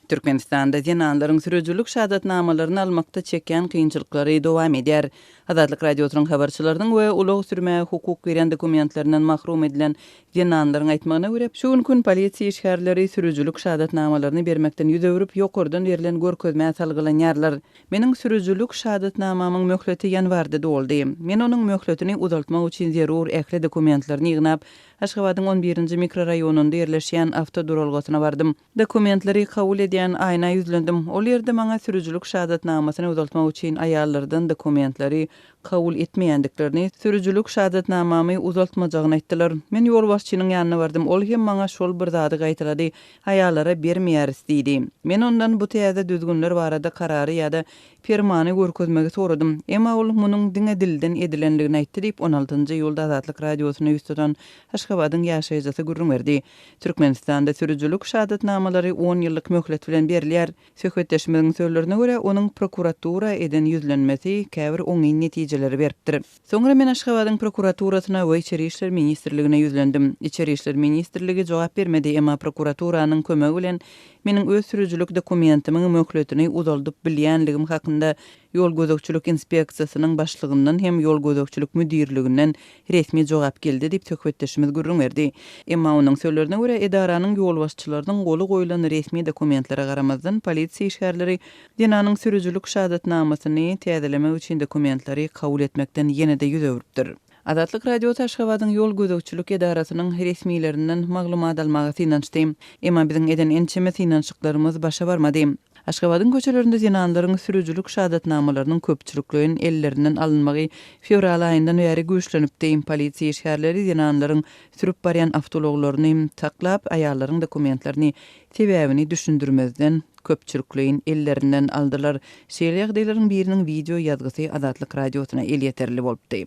Türkmenistanda zenanlaryň sürüjilik şahadatnamalaryny almakda çekýän kynçylyklary dowam edýär. Azatlyk Radiosynyň habarçylarynyň we ulag sürmäge hukuk berýän dokumentlerinden mahrum edilen zenanlaryň aýtmagyna görä, şu günki gün polisiýa işgärleri sürüjilik şahadatnamalaryny bermekden ýüz öwrüp, ýokardan berlen görkezmä salgylanýarlar. Meniň sürüjilik şahadatnamamyň möhleti ýanwarda doldy. Men onuň möhletini uzaltmak üçin zerur ähli dokumentlerini ýygnap, Aşgabadyň on birinji mikroraýonynda ýerleşýän awtoduralgasyna bardym. Dokumentleri kabul edýän Aýna ýüzlendim. Ol ýerde maňa sürüjilik şahadatnamasyny uzaltmak üçin aýallardan dokumentleri kabul etmeýändiklerini, sürüjilik şahadatnamamy uzaltmajagyny aýtdylar. Men ýolbaşçynyň ýanyna bardym, ol hem maňa şol bir zady gaýtalady, Aýallara bermeýäris diýdi. Men ondan bu täze düzgünler barada karary ýa-da permany görkezmegi soradym. Emma ol munuň diňe dilden edilendigini aýtdy diýip, on altynjy iýulda Azatlyk Radiosyna ýüz tutan Aşgabadyň ýaşaýjysy gürrüň berdi. Türkmenistanda sürüjilik şahadatnamalary on ýyllyk möhlet bilen berilýär. Söhbetdeşimiziň sözlerine görä, onuň prokuratura eden ýüzlenmesi käbir oňyn netijeleri beripdir. Soňra men Aşgabadyň prokuraturasyna we Içeri işler ministrligine ýüzlendim. Içeri işler ministrligi jogap bermedi, emma prokuraturanyň kömegi bilen meniň öz sürüjilik dokumentimiň möhletini uzaldyp bilýänligim hakynda Ýol gözegçilik inspeksiýasynyň başlygyndan hem ýol gözegçilik müdirliginden resmi jogap geldi diýip, söhbetdeşimiz gürrüň berdi. Emma onuň sözlerine görä, edaranyň ýolbaşçylarynyň goly goýlan resmi dokumentlere garamazdan, polisiýa işgärleri zenanyň sürüjilik şahadatnamasyny täzelemek üçin dokumentleri kabul etmekden ýene-de ýüz öwrüpdir. Azatlyk Radiosy Aşgabadyň ýol gözegçilik edarasynyň resmilerinden maglumat almaga synanyşdy. Emma biziň eden ençeme synanyşyklarymyz başa barmady. Aşgabadyň köçelerinde zenanlaryň sürüjilik şahadatnamalarynyň köpçülikleýin ellerinden alynmagy fewral aýyndan bäri güýçlenipdi. Polisiýa işgärleri zenanlaryň sürüp barýan awtoulaglaryny saklap, aýallaryň dokumentlerini sebäbini düşündirmezden, köpçülikleýin ellerinden aldylar. Şeýle ýagdaýlaryň biriniň wideo ýazgysy Azatlyk Radiosyna elýeterli bolupdy.